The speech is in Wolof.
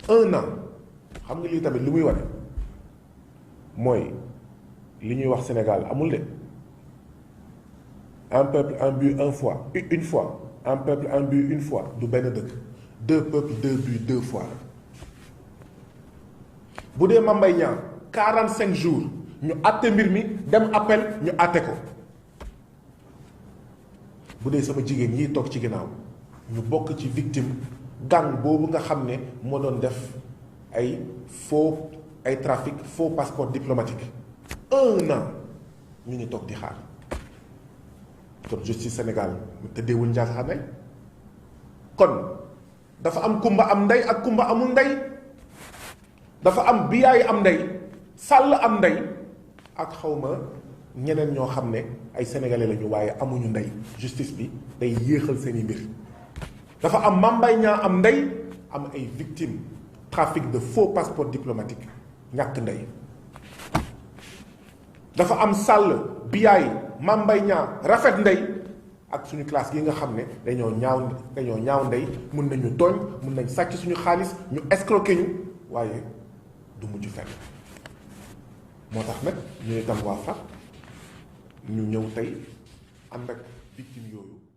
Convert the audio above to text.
1 an xam nga lii tamit lu muy wane mooy li ñuy wax Sénégal amul de un peuple un but une fois un peuple un but une fois du benn dëkk 2 peuples 2 buts 2 fois bu dee Mame Mbaye Niang 45 jours ñu àtte mbir mi dem appel ñu àtte ko bu dee sama jigéen yi toog ci ginnaaw ñu bokk ci victime gang boobu nga xam ne moo doon def ay trafic faux passeport diplomatique 1 an ñu ngi toog di xaar kon justice Sénégal mu tëddeewul njaaxaanay kon dafa am kumba am ndey ak kumba amul ndey dafa am biyaay am ndey sàll am ndey ak xawma ñeneen ñoo xam ne ay sénégalais lañu waaye amuñu ndey justice bi day yéexal seeni mbir dafa am Mame Mbaye Niang am ndey am ay victimes trafic de faux passeport diplomatique ñàkk ndey dafa am sàll biyaay Mame Mbaye Niang rafet ndey ak suñu classe yi nga xam ne dañoo ñaaw ndey mun nañu tooñ mun nañ sàcc suñu xaalis ñu escroquer ñu waaye du mujj fenn moo tax nag ñu itam waa FRAPP ñu ñëw tey ànd ak victime yooyu